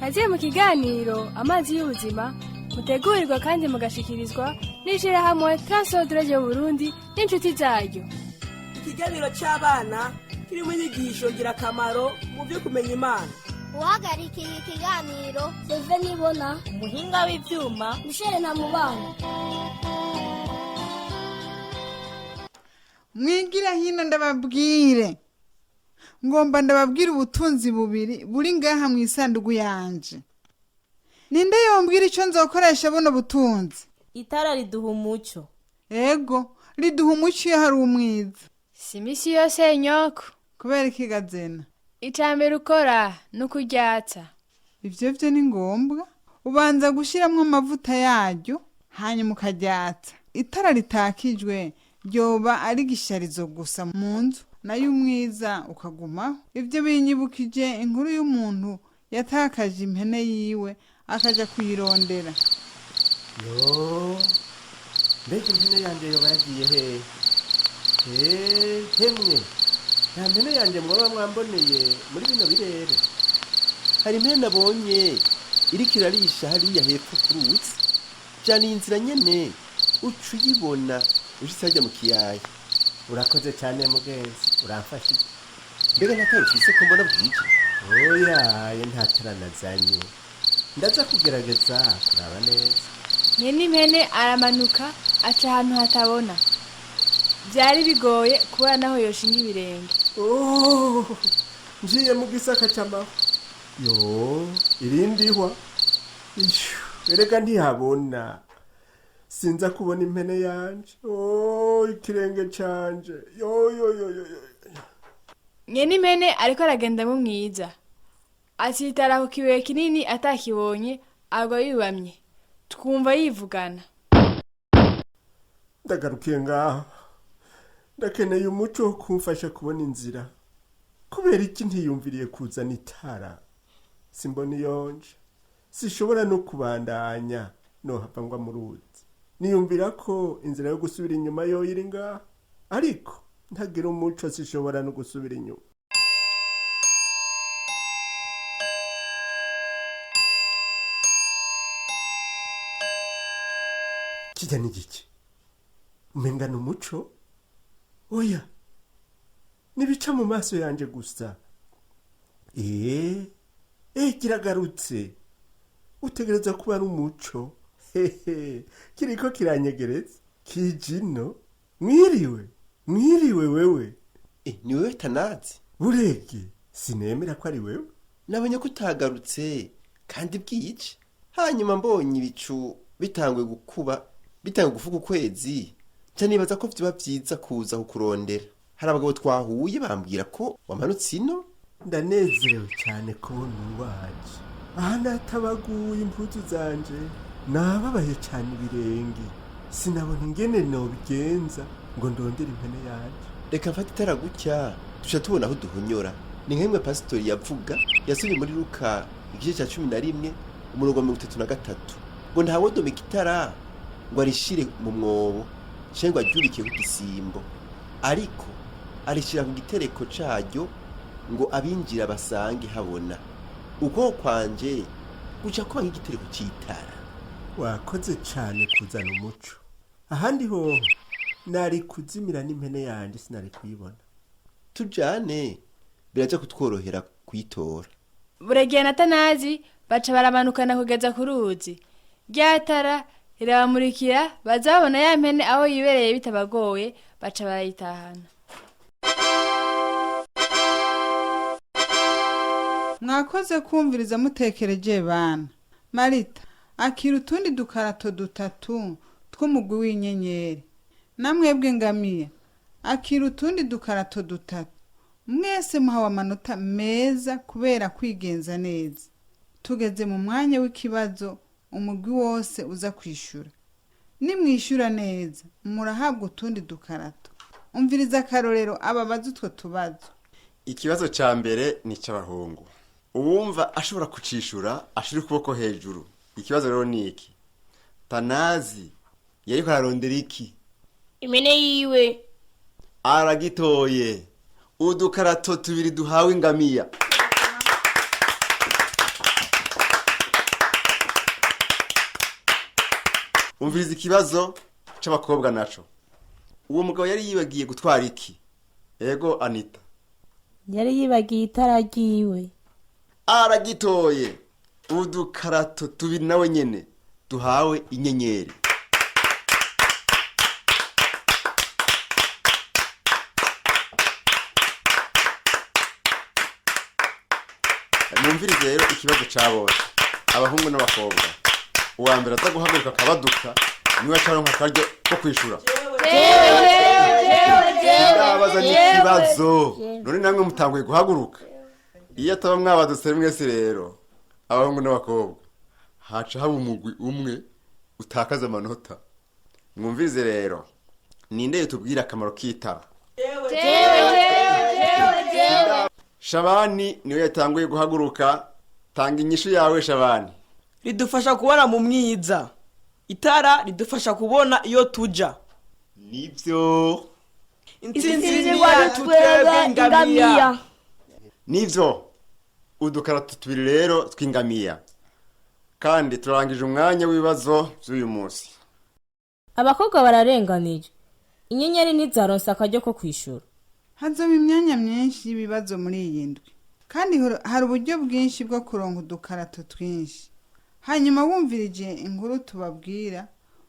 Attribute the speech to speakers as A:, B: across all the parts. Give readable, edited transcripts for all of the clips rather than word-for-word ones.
A: Kaze mu kiganiro Amazi y'Ubuzima, mutegurirwa kandi mugashikirizwa n'ishirahamwe Transworld Radio Burundi n'inshuti zaryo.
B: Ikiganiro cy'abana kirimo inyigisho ngirakamaro mu byo kumenya Imana.
C: Uhagarikiye ikiganiro, Seve Nibona.
D: Umuhinga w'ibyuma,
C: Michel na Mubano.
E: Mwigira hino ndababwire. Ngomba ndababwire ubutunzi bubiri buri ngaha mu isanduku yanje. Ninde yombwira icyo nzokoresha buno butunzi?
D: Itara riduha umuco.
E: Ego, riduha umuco iyo hari umwiza.
A: Si imisi yose, nyoko.
E: Kubera ikigazena?
A: Icya mbere ukora ni ukuryatsa.
E: Ibyo byo ni ngombwa. Ubanza gushyiramo amavuta yaryo, hanyuma ukaryatsa. Itara ritakijwe ryoba ari igisharizo gusa mu nzu, nayo umwiza ukagumaho. Ibyo binyibukije inkuru y'umuntu yatakaje impene yiwe, akaja kuyirondera.
F: Yo, mbega impene yanjye yoba yagiye hehe? Hemwe, nta mpene yanjye mwaba mwamboneye muri bino birere?
G: Hari impene nabonye iriko irarisha hariya hepfo ku ruzi. Jana iyi nzira nyene, uca uyibona ushitse harya mu kiyaya.
F: Urakoze cyane mugenzi, uramfashije.
G: Mbega ntatara ufise, ko mbona bwije?
F: Oya, nta tara nazanye. Ndaza kugerageza kuraba neza.
A: Nyene impene aramanuka, aca ahantu hatabona. Byari bigoye kubona naho yoshinga ibirenge.
F: Oh, ngiye mu gisaka cy'amahwa. Yo, irindi hwa. Ishu, erega ntihabona. Sinza kubona impene yanje. Oh, ikirenge canje. Yo yo yo yo yo.
A: Nyene impene ariko aragenda mu mwiza, atsitara ku kibuye kinini atakibonye, agwa yubamye. Twumva yivugana.
F: Ndagarukiye ngaho. Ndakeneye umuco wo kumfasha kubona inzira. Kubera iki ntiyumviriye kuzana itara? Simbona iyonje, sishobora no kubandanya, nohava ngwa mu ruzi. Niyumvira ko inzira yo gusubira inyuma yo iri ngaha, ariko ntagira umuco sishobora no gusubira inyuma. Kijya ni giki? Umenga ni umuco. Oya, nibica mu maso yanjye gusa. Ee, kiragarutse. Utegereza kuba ari umuco. Hehe, kiriko kiranyegereza kijino. Mwiriwe, mwiriwe wewe.
G: Ni wewe Tanazi?
F: Burege, sinemera ko ari wewe.
G: Nabonye ko utagarutse kandi bwije, hanyuma mbonye ibicu bitanguye gukuba, bitanguye gufuka ukwezi, nca nibaza ko vyoba vyiza kuza kukurondera. Hari abagabo twahuye bambwira ko wamanutse ino.
F: Ndanezerewe cyane kubona uwaje aha. Natabaguye impuzu zanje, nababaye cyane ibirenge, sinabona ingene nobigenza ngo ndondere impene yanje.
G: Reka mfate itara gutya, duca tubona aho duhunyura. Ni nk'imwe pasitori yavuga, yasomye muri Luka igice cya 11, umurongo wa 33, ngo ntawodomeka itara ngo arishire mu mwobo canke ngo aryurike ku gisimbo, ariko arishira ku gitereko caryo ngo abinjira basange habona. Ukuboko kwanje guca kuba nk'igitereko c'itara.
F: Wakoze cyane kuzana umuco. Ahandi hoho nari kuzimira n'impene yanje sinari kuyibona.
G: Tujane, biraja kutworohera kuyitora.
A: Buregeya na Tanazi baca baramanukana kugeza ku ruzi. Rya tara rirabamurikira, baza babona ya mpene aho yibereye bitabagoye, baca barayitahana.
E: Mwakoze kumviriza mutekereje, bana. Marita, akira utundi dukarato dutatu tw'umugwi w'inyenyeri. Namwebwe Ngamiya, akira utundi dukarato dutatu. Mwese muhawe amanota meza kubera kwigenza neza. Tugeze mu mwanya w'ikibazo umugwi wose uza kwishyura. Nimwishyura neza murahabwa utundi dukarato. Umviriza akarorero ababaza utwo tubazo.
H: Ikibazo cya mbere ni icy'abahungu. Uwumva ashobora kucishura ashira ukuboko hejuru. Ikibazo rero ni iki: Tanazi yariko ararondera iki?
D: Impene yiwe.
H: Aragitoye. Udukarato tubiri duhawe Ingamiya. Umviriza ikibazo c'abakobwa naco. Uwo mugabo yari yibagiye gutwara iki? Ego Anita.
D: Yari yibagiye itara ryiwe.
H: Aragitoye. Udukarato tubiri nawe nyene duhawe inyenyeri. Mwumvirize rero ikibazo ca bose, abahungu n'abakobwa. Uwa mbere aza guhaguruka akabaduka niwe acaronka akaryo ko kwishura. Ndabaza n'ikibazo none namwe mutanguye guhaguruka. Iyo ataba mwabadutse mwese rero, abahungu n'abakobwa, haca haba umugwi umwe utakaza amanota. Mwumvirize rero, ninde yotubwira akamaro k'itara? Shabani niwe yatanguye guhaguruka. Tanga inyishu yawe Shabani.
B: Ridufasha kubona mu mwiza. Itara ridufasha kubona iyo tuja.
H: Nibyo.
B: Intsinzi ni yacu twebwe ingamiya.
H: Nivyo. Udukarato tubiri rero tw'ingamiya. Kandi turangije umwanya w'ibibazo by'uyu munsi.
D: Abakobwa bararenganije. Inyenyeri ntizaronse akaryo ko kwishura.
E: Hazoba imyanya myinshi y'ibibazo muri iyi ndwi, kandi hari uburyo bwinshi bwo kuronka udukarato twinshi. Hanyuma wumvirije inkuru tubabwira,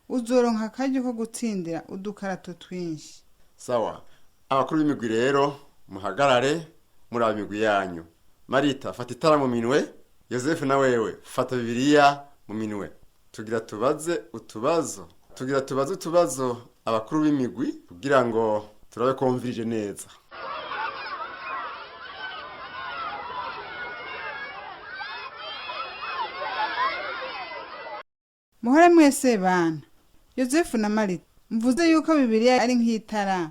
E: uzoronka akaryo ko gutsindira udukarato twinshi.
H: Sawa. Abakuru b'imigwi rero muhagarare muri imigwi yanyu. Marita fata itara mu minwe, Yosefu na wewe fata Bibiliya mu minwe. Tugira tubaze utubazo. Tugira tubaze utubazo abakuru b'imigwi kugira ngo turabe ko wumvirije neza.
E: Muhore mwese bana. Yosefu na Marita, mvuze yuko Bibiliya ari nk'itara,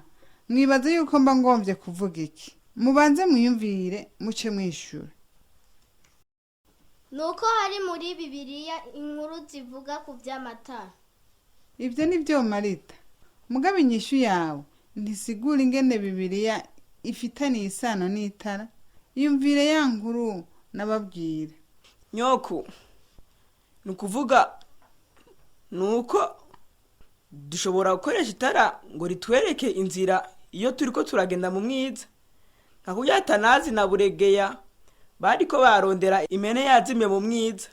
E: mwibaze yuko mba ngomvye kuvuga iki? Mubanze mwiyumvire muce mwishura.
C: Nuko hari muri Bibiliya inkuru zivuga ku by'amatara.
E: Ibyo ni byo Marita. Mugabo inyishu yawe ntisigura ingene Bibiliya ifitaniye isano n'itara. Yumvire ya nkuru nababwira.
B: Nyoko, ni ukuvuga nuko dushobora gukoresha itara ngo ritwereke inzira iyo turiko turagenda mu mwiza. Nka kurya Tanazi na Buregeya bariko barondera impene yazimye mu mwiza.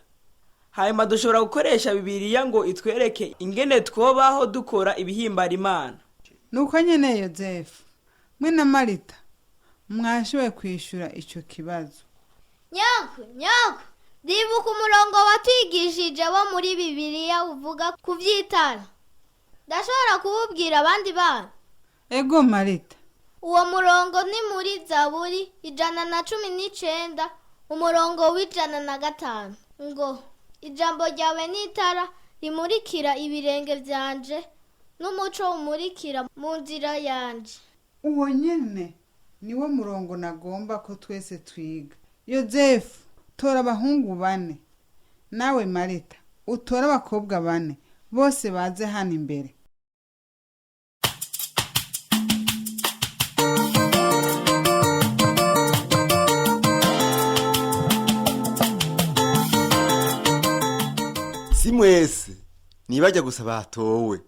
B: Hanyuma dushobora gukoresha Bibiliya ngo itwereke ingene twobaho dukora ibihimbara Imana.
E: Nuko nyene Yozefu mwe na Marita mwashoboye kwishura ico kibazo.
C: Nyoko, nyoko, ndibuka umurongo watwigishije wo muri Bibiliya uvuga ku by'itara. Ndashobora kuwubwira abandi bana?
E: Ego Marita.
C: Uwo murongo ni muri Zaburi 119 umurongo w'105 ngo ijambo ryawe ni itara rimurikira ibirenge byanje n'umuco umurikira mu nzira yanje.
E: Uwo nyene niwo murongo nagomba ko twese twiga. Yozefu tora abahungu bane, nawe Marita utore abakobwa bane, bose baze hano imbere.
H: Si mwese nibajya gusa batowe.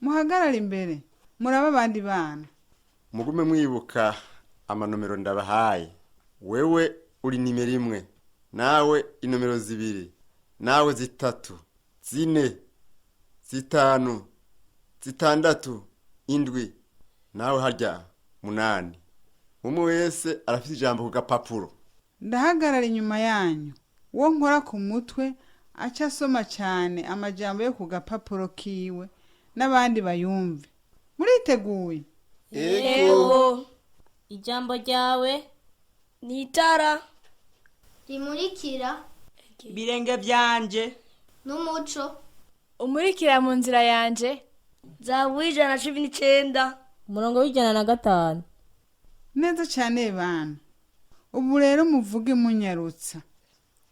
E: Muhagarare imbere muraba abandi bana.
H: Mugume mwibuka amanomero ndabahaye. Wewe uri nimero 1, nawe inomero 2, nawe 3, 4, 5, 6, 7, nawe harya 8. Umwe wese arafite ijambo ku gapapuro.
E: Ndahagarara inyuma yanyu, uwo nkora ku mutwe aca asoma cyane amajambo yo ku gapapuro kiwe n'abandi bayumve. Muriteguye?
H: Ego.
D: Ijambo ryawe
I: ni itara
C: rimurikira
B: ibirenge byanje
C: n'umuco
A: umurikira mu nzira yanje.
I: Zaburi 119
D: umurongo w'105.
E: Neza cyane bana. Ubu rero muvuge munyarutsa.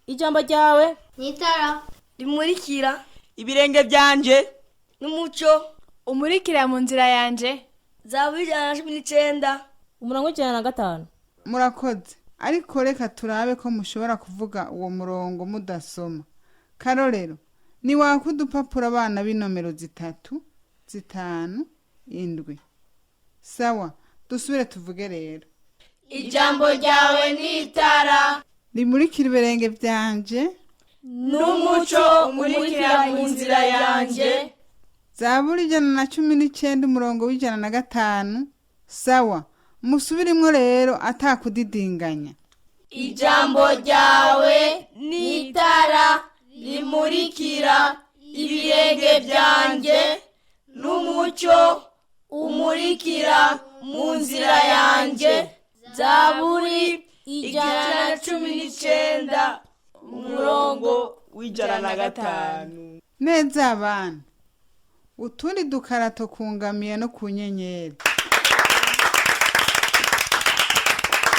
D: Ijambo ryawe
C: ni itara
I: rimurikira
B: ibirenge byanje
I: n'umuco
A: umurikira mu nzira yanje.
I: Zaburi 119
D: umurongo w'105.
E: Murakoze. Ariko reka turabe ko mushobora kuvuga uwo murongo mudasoma. Karorero, Niwaka udupapuro abana b'inomero 3, 5, 7. Sawa, dusubire tuvuge rero.
I: Ijambo ryawe ni itara
E: rimurikira ibirenge byanje,
I: n'umuco umurikira mu nzira yanjye.
E: Zaburi 119 umurongo wa 105. Sawa, musubirimo rero atakudidinganya.
I: Ijambo ryawe ni itara rimurikira ibirenge byanjye, n'umucyo umurikira mu nzira yanjye. Zaburi 119 umurongo
B: wa 105.
E: Neza abana. Utundi dukarato ku ngamiya no ku nyenyeri.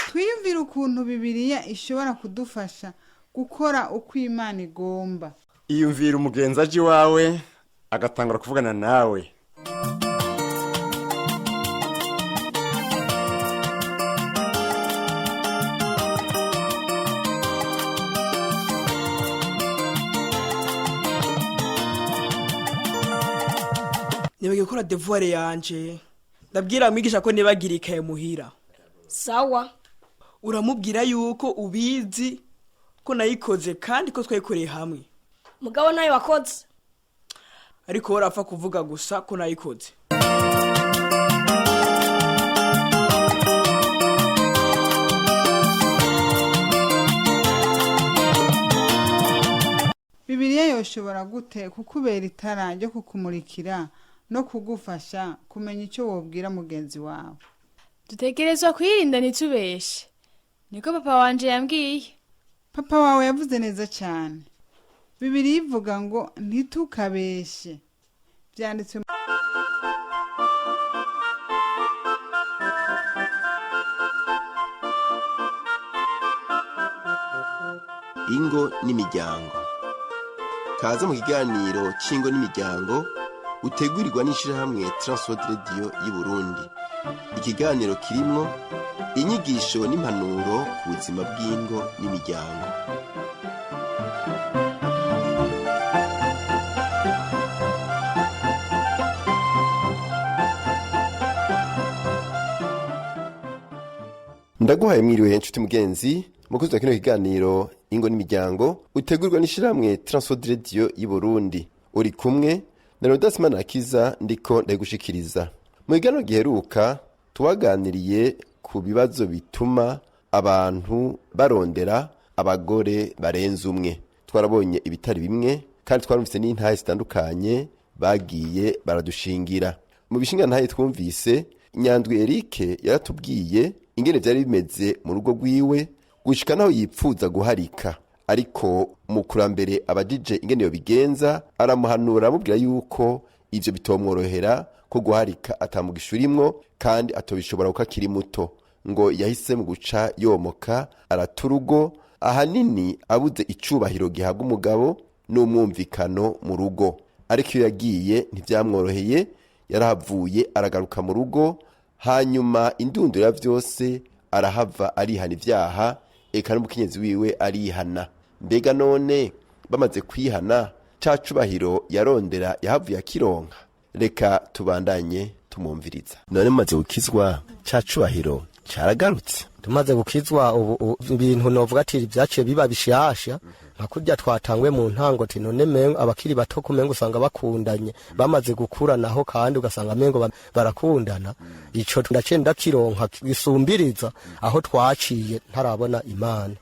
E: Twiyumvire ukuntu Bibiliya ishobora kudufasha gukora uko Imana igomba.
H: Iyumvira umugenzi aje iwawe agatangura kuvugana nawe.
B: Nibagiye gukora devoir yanje. Ndabwira mwigisha ko nibagira ikaye muhira.
I: Sawa.
B: Uramubwira yuko ubizi ko nayikoze kandi ko twayikoreye hamwe.
I: Mugabo nayo wakoze.
B: Ariko urapfa kuvuga gusa ko nayikoze.
E: Bibiliya yoshobora gute kukubera itara ryo kukumurikira no kugufasha kumenya icyo wobwira mugenzi wawe?
A: Dutegerezwa kwirinda ntitubeshe, niko papa wanje yambwiye.
E: Papa wawe yavuze neza cyane. Bibiliya ivuga ngo ntitukabeshe. Byanditswe
G: Ingo n'imiryango. Kaze mu kiganiro cy'ingo n'imiryango utegurirwa n'ishirahamwe Transworld Radio y'u Burundi. Ikiganiro kirimwo inyigisho n'impanuro ku buzima bw'ingo n'imiryango. Ndaguhaye mwiriwe nshuti mugenzi, mukuzi wa kino kiganiro ingo n'imiryango utegurirwa n'ishirahamwe Transworld Radio y'u Burundi. Uri kumwe na Rodas Manakiza, ndiko ndagushikiriza. Mu kiganiro giheruka tuwaganiriye ku bibazo bituma abantu barondera abagore barenze umwe. Twarabonye ibitari bimwe kandi twarumvise n'intahe zitandukanye bagiye baradushingira. Mu bishinga ntahe twumvise, Nyandwi Eric yaratubwiye ingene vyari bimeze mu rugo rwiwe gushika naho yipfuza guharika, ariko umukurambere abajije ingene yobigenza aramuhanura, aramubwira yuko ivyo bitomworohera, ko guharika atamugisha urimwo kandi atobishobora kuko akiri muto. Ngo yahise mu guca yomoka arata urugo, ahanini abuze icubahiro gihabwa umugabo n'umwumvikano mu rugo. Ariko iyo yagiye ntivyamworoheye, yarahavuye aragaruka mu rugo, hanyuma indunduro ya vyose arahava arihana ivyaha, eka n'umukenyezi wiwe arihana. Mbega none bamaze kwihana, ca cubahiro yarondera yahavuye akironka? Reka tubandanye tumumviriza. None mumaze gukizwa, ca cubahiro caragarutse?
J: Tumaze gukizwa ubu ibintu novuga ati byaciye biba bishasha, nka kurya twatangwe mu ntango ati none mengo abakiri bato kumengo usanga bakundanye, bamaze gukura naho kandi ugasanga mengo barakundana. Ico ndaciye ndakironka gisumbiriza aho twaciye ntarabona Imana.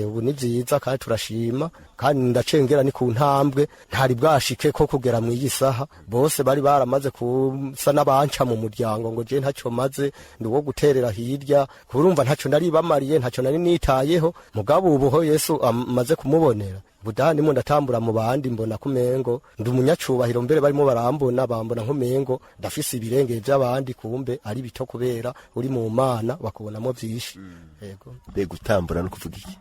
J: Ubu ni vyiza kandi turashima, kandi ndacengera ni ku ntambwe ntari bwashike ko kugera mu iyi saha. Bose bari baramaze kusa n'abanca mu muryango ngo je ntacyo maze, ndi uwo guterera hirya, kurumva ntacyo nari bamariye, ntacyo nari nitayeho. Mugabo ubuho Yesu amaze kumubonera, budani mu ndatambura mu bandi mbona kumengo ndi umunyacubahiro, mbere barimo barambona bambona nkumengo ndafise ibirenge by'abandi, kumbe ari bito kubera uri mu Mana bakubonamo vyinshi. Yego.
G: Be gutambura no kuvuga iki?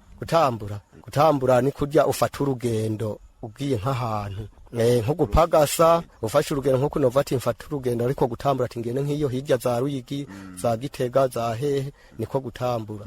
J: Gutambura ni kurya ufata urugendo ugiye nk'ahantu Nko gupagasa ufashe urugendo nko kunova ati mfata urugendo ariko gutambura ati ngende nk'iyo hirya za Ruyigi, za Gitega, za hehe, niko gutambura.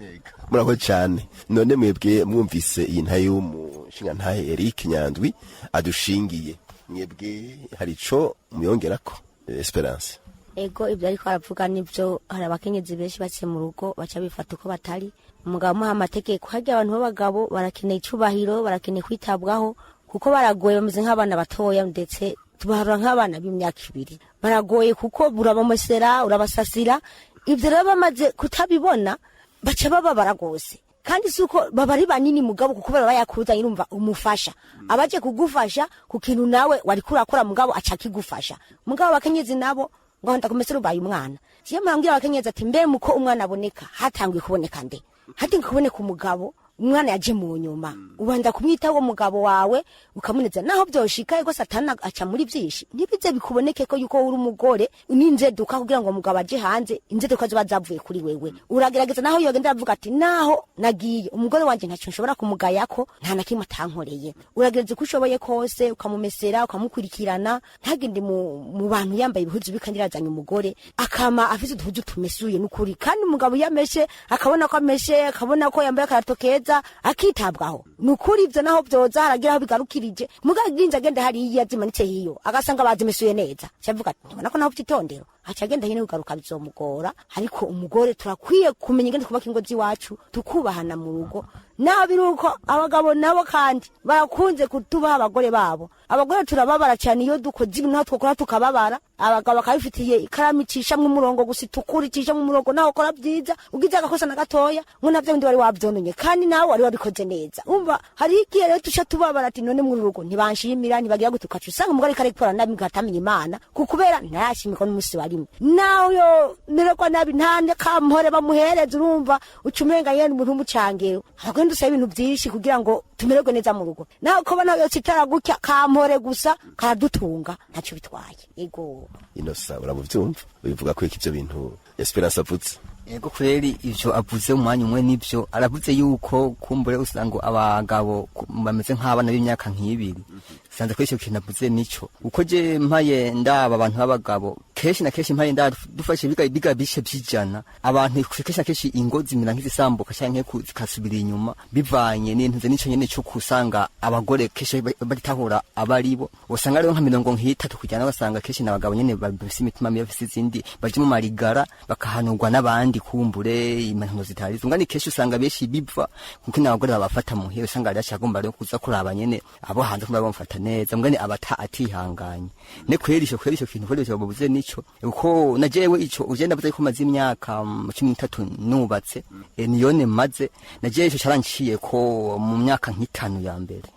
G: Murakoze cyane. None mwebwe mwumvise iyi ntahe y'umushingantahe Eric Nyandwi adushingiye, mwebwe hari ico muyongerako? Esperance.
K: Ego, ibyo ariko aravuga nibyo. Hari abakenyezi benshi baciye mu rugo baca bifata uko batari. Umugabo amuha amategeko. Harya abantu b'abagabo barakeneye icubahiro, barakeneye kwitabwaho, kuko baragoye, bameze nk'abana batoya, ndetse tubaharura nk'abana b'imyaka 2. Baragoye kuko urabamesera, urabasasira. Ibyo rero bamaze kutabibona baca bababara rwose. Kandi si uko baba ari banini mugabo, kuko baba bayakuzanye, urumva umufasha abaje kugufasha ku kintu nawe wariko urakora, mugabo aca akigufasha. Mugabo abakenyezi nabo ngo ndakumesera ubaye umwana. Jewe murambwira abakenyezi ati mbe muko umwana aboneka hatanguye kuboneka nde? Hatanguye kuboneka umugabo, umwana yaje mu nyuma. Ubanza kumwitaho uwo mugabo wawe, ukamuneza naho byoshika. Ego, Satani aca muri byinshi, ntibize bikuboneke ko yuko uri umugore n'inzeduka kugira ngo umugabo aje hanze, inzeduka ziba zavuye kuri wewe. Uragerageza naho yogenda aravuga ati naho nagiye umugore wanje ntacyo nshobora kumugayako, nta na kimwe atankoreye. Uragerageza uko ushoboye kose, ukamumesera, ukamukurikirana, ntagende mu bantu yambaye ibihuzu bikandi yazanye umugore, akama afise uduhuzu tumesuye n'ukuri. Kandi umugabo iyo ameshe, akabona ko ameshe, akabona ko yambaye akarato keza, akitabwaho nukuri. Ivyo naho vyoza haragira aho bigarukirije. Mugabo aginze agenda hariya zimanitse hiyo, agasanga bazimesuye neza, cavuga ati ntibona ko naho vyitondero, aca agenda nyene, kugaruka bizomugora. Ariko umugore turakwiye kumenya ingene twubaka ingo z'iwacu, tukubahana mu rugo. Naho biri uko, abagabo nabo kandi barakunze kutubaha abagore babo. Abagore turababara cyane iyo dukoze ibintu, naho twakora tukababara. Abagabo bakabifitiye ikaramu icishamwo umurongo gusa itukura, icishamwo umurongo. Naho ukora byiza, ugize agakosa na gatoya, ngo navyo bindi wari wavyononye kandi nawe wari wabikoze neza. Umva, hari igihe rero tuca tubabara ati none muri urugo ntibanshimira, ntibagira gute, ukaca usanga umugore ariko arikora nabi atamenya Imana, kukubera ntayashimirwa n'umunsi wa rimwe. Nawe yo mererwa nabi, nta kampore bamuhereza. Urumva uca umenga nyene umuntu w'umucangero. Abagore dusaba ibintu byinshi kugira ngo tumererwe neza mu rugo. Nawe ko nawe yocitara gutya kampore gusa karadutunga, ntacyo bitwaye. Ego.
G: Inosa, uramuvyumva ubivuga ko ivyo bintu Esperance avutse?
L: Ego kweri, ivyo avuze umwanya umwe nivyo. Aravuze yuko kumbure usanga abagabo bameze nk'abana b'imyaka nk'ibiri. Sanze ko ico kintu avuze nico, uko je mpaye ndaba abantu b'abagabo kenshi na kenshi, mpaye ndaba dufashe biga bishe vy'ijana, abantu kenshi na kenshi ingo zimera nk'izisambuka canke zikasubira inyuma, bivanye n'intuze nico nyene co kusanga abagore kenshi batahura abaribo. Usanga rero nka 30% basanga kenshi n'abagabo nyene bafise imitima mibi, bafise izindi, baje mu marigara bakahanurwa n'abandi, kumbure impanuro zitari zo. Ngani kenshi usanga benshi biva kuko n'abagore babafata muhira, usanga ari agomba rero kuza kuraba nyene abo hanze kumva bamufata neza, mugani abata atihanganye. Ne kweri ico, kweri ico kintu, kweri ico babuze nico, uko na jewe ico uje ndavuze ko maze imyaka 13 nubatse, niyone maze na jewe ico caranciye ko mu myaka nk'itanu ya mbere.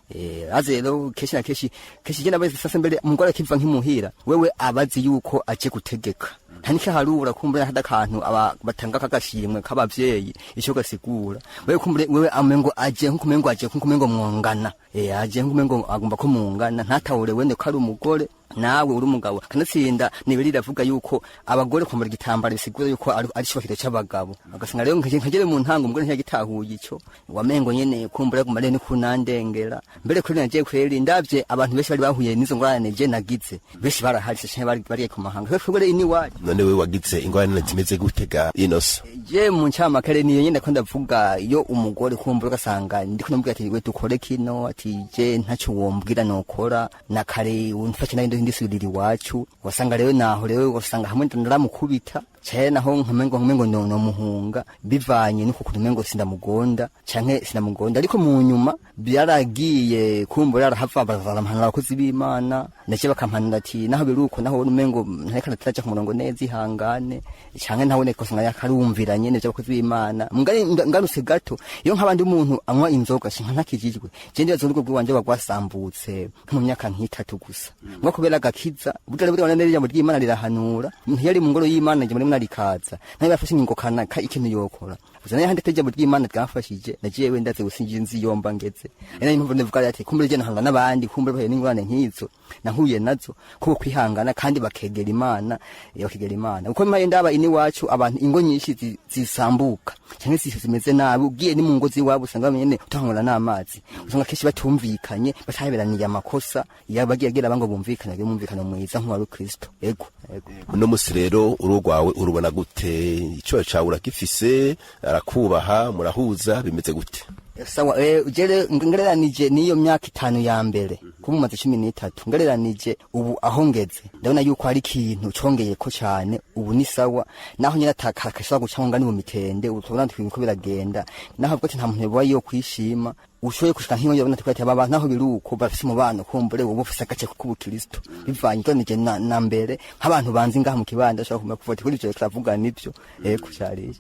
L: Aze rero kenshi na kenshi kenshi je nabaze sasa mbere umugore akiva nk'imuhira, wewe abazi yuko aje gutegeka, nta n'ikiharura kumbure hada kantu aba batanga kagashimwe k'abavyeyi ico gasigura. Wewe kumbure wewe amengo aje nkumengo aje nkumengo mwongana, aje nkumengo agomba ko mungana, ntatawure wende ko ari umugore nawe uri umugabo. Kanatsinda nibiri iravuga yuko abagore kwambara igitambara bisigura yuko ari icubahiro c'abagabo. Agasanga rero nkagere mu ntango umugore ntiyagitahuye ico, wamengo nyene kumbura guma rero kunandengera mbere kuri naje. Kweri ndavye abantu benshi bari bahuye n'izo ngorane je nagize, benshi baraharise canke bari ku mahanga kweri ini wacu.
G: None we wagize ingorane zimeze gutega, Inosa?
L: Je mu ncyamakare niyo nyene ko ndavuga, iyo umugore kumbura ugasanga ndiko ndamubwira ati we dukore kino, ati je ntacyo wombwira nokora na kare, umfashe nayo ndisubirira iwacu. Wasanga rero naho rero wasanga hamwe ndaramukubita canke naho nkamengo no muhunga, bivanye nuko kuntu umengo sindamugonda canke sinamugonda. Ariko mu nyuma byaragiye kumbura arahava, barampanura abakozi b'Imana ndetse bakampanura ati naho biruko naho umengo ntareka nataraja ku murongo neza, ihangane, canke ntabone ko usanga yakarumvira nyene vy'abakozi b'Imana. Mugari ngarutse gato, iyo nk'abandi umuntu anywa inzoga shinka ntakijijwe, je ndibaza urugo rw'iwanje rwasambutse nko mu myaka nk'itatu gusa. Mwa kubera agakiza burya rero neza, ijambo ry'Imana rirahanura. Umuntu yari mu ngoro y'Imana, ijambo ry'Imana rikaza nawe yafashe ingingo kanaka ikintu yokora. Gusa nayo handi ijambo ry'Imana ryamfashije, nagiye ndaze gusingira inzi yomba ngeze. Ari nayo mpamvu ndavuga ati kumbure je nahanga n'abandi, kumbure bahuye n'ingorane nk'izo nahuye nazo, kuko kwihangana kandi bakegera Imana, bakegera Imana. Uko mpaye ndaba ini wacu abantu ingo nyinshi zisambuka cyangwa se zimeze nabi, ugiye ni mu ngo z'iwabo usanga bamenye utahangana n'amazi, usanga kenshi batumvikanye, bataberaniye amakosa yabagiye agira bango bumvikana, bumvikana mwiza nk'uwa Kristo. Ego, ego.
G: Uno musi rero urugo rwawe urubona gute? Icyo cawe urakifise, arakubaha, murahuza, bimeze gute?
L: Sawa, ujere ngereranije niyo myaka 5 ya mbere kumumaze 13, ngereranije ubu aho ngeze ndabona yuko hari ikintu congeye ko cyane. Ubu ni sawa, naho nyina atakakashobora guca ngo ni mu mitende, ubu tubona twinko biragenda, naho avuga ati nta muntu yoba yo kwishima ushoye kushika nk'iyo yabona twati aba naho biruko bafise umubano, kumbure ubu bufise agace k'ubukristo bivanye ngereranije na mbere nk'abantu banzi ngaha mu kibanda ashobora kumenya kuva ati kuri ivyo turavuga nivyo. Ego cyariye.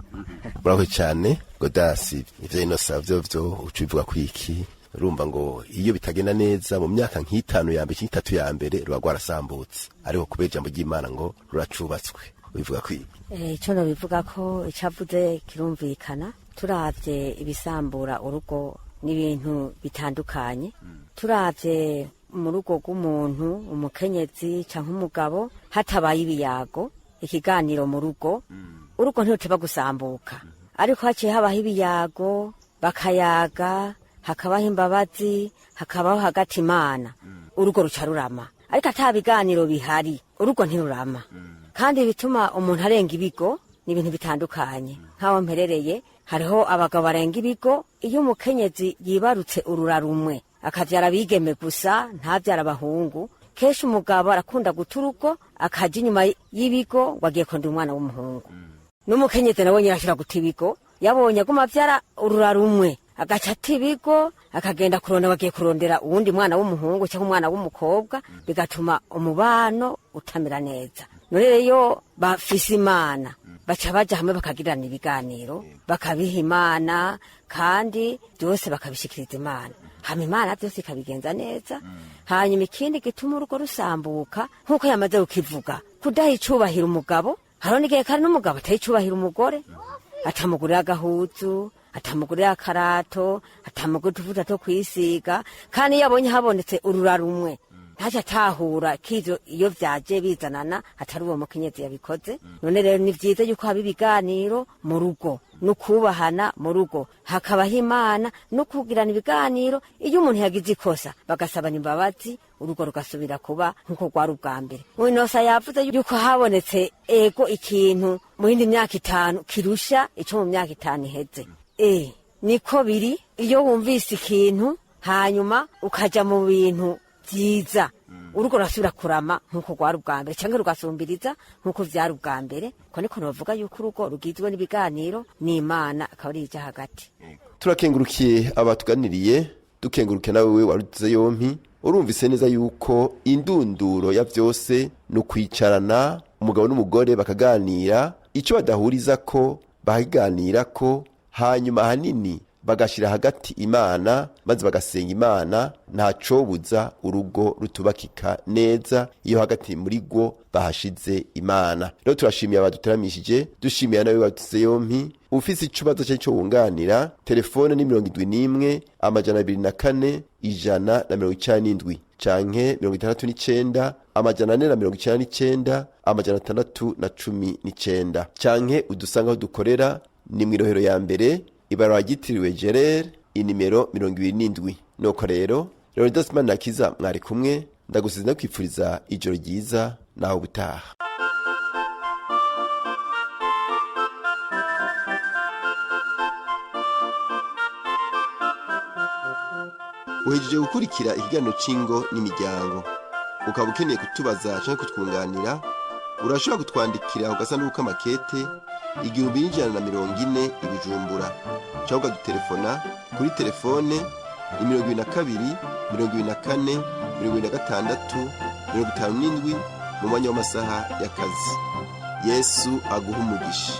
G: Murakoze cyane Godasi. Ivyo inosa vyo uca ubivuga kwiki? Urumva ngo iyo bitagenda neza mu myaka nk'itanu ya mbere, nk'itatu ya mbere, ruba rwarasambutse, ariko kubera ijambo ry'Imana ngo ruracubatswe, ubivuga kwiki?
K: Icyo nobivuga ko icavuze kirumvikana. Turavye ibisambura urugo n'ibintu bitandukanye. Turavye mu rugo rw'umuntu, umukenyezi canke umugabo, hatabaye ibiyago, ikiganiro mu rugo, urugo ntiruteba gusambuka. Ariko haciye habaho ibiyago, bakayaga, hakabaho imbabazi, hakabaho hagati Imana, urugo ruca rurama. Ariko ata biganiro bihari, urugo ntirurama. Kandi bituma umuntu arenga ibigo ni ibintu bitandukanye. Nk'aho mperereye hariho abagabo barenga ibigo iyo umukenyezi yibarutse urura rumwe akavyara abigeme gusa, ntavyara abahungu. Kenshi umugabo arakunda guta urugo akaja inyuma y'ibigo ngo agiye kurondera umwana w'umuhungu. N'umukenyezi nawe nyine arashobora guta ibigo, yabonye aguma avyara urura rumwe agaca ata ibigo akagenda kurondera, bagiye kurondera uwundi mwana w'umuhungu cyangwa umwana w'umukobwa, bigatuma umubano utamera neza. None rero bafise Imana baca baja hamwe bakagirana ibiganiro, bakabiha Imana, kandi byose bakabishikiriza Imana, hama Imana byose ikabigenza neza. Hanyuma ikindi gituma urugo rusambuka nk'uko yamaze kukivuga, kudaha icubahiro umugabo. Hariho n'igihe kandi n'umugabo ataha icubahiro umugore, atamugurira agahuzu, atamugurira akarato, atamugurira utuvuta two kwisiga. Kandi iyo abonye habonetse urura rumwe ntacyo atahura k'ivyo iyo vyaje bizanana atari uwo mukenyezi yabikoze. None rero ni vyiza yuko haba ibiganiro mu rugo, no kubahana mu rugo, hakabaho Imana no kugirana ibiganiro. Iyo umuntu yagize ikosa bagasabana imbabazi, urugo rugasubira kuba nk'uko rwari ubwa mbere. Winosa yavuze yuko habonetse ego ikintu mu yindi myaka 5 kirusha ico mu myaka 5 iheze. Niko biri. Iyo wumvise ikintu hanyuma ukaja mu bintu vyiza, urugo rurasubira kurama nk'uko rwari ubwa mbere, canke rugasumbiriza nk'uko vyari ubwa mbere. Ko niko novuga yuko urugo rugizwe n'ibiganiro n'Imana akaba ari ija hagati.
G: Turakengurukiye abatuganiriye, dukengurukiye nawe waruze yompi. Urumvise neza yuko indunduro ya vyose ni ukwicarana umugabo n'umugore bakaganira, ico badahuriza ko bakaganira ko, hanyuma ahanini bagashira hagati Imana, maze bagasenga Imana. Ntacobuza urugo rutubakika neza iyo hagati muri rwo bahashize Imana. Rero turashimiye abaduteramishije, dushimiye nawe badutse yompi. Ufise ikibazo cye cyo wunganira, telefone ni 71 204 197 canke 69 499 619 canke udusanga aho dukorera ni mw'irohero ya mbere, ibarabara ryitiriwe Gerere, inimero 27. Nuko rero Leonidas Manirakiza mwari kumwe, ndagusize ndakwifuriza ijoro ryiza naho ubutaha. Uhejeje gukurikira ikiganiro c'ingo n'imiryango. Ukaba ukeneye kutubaza canke kutwunganira, urashobora kutwandikira ku gasanduku k'amakete 1140 i Bujumbura, cyangwa ukadutelefona kuri telefone ni 22 24 26 57 mu mwanya w'amasaha y'akazi. Yesu aguhe umugisha.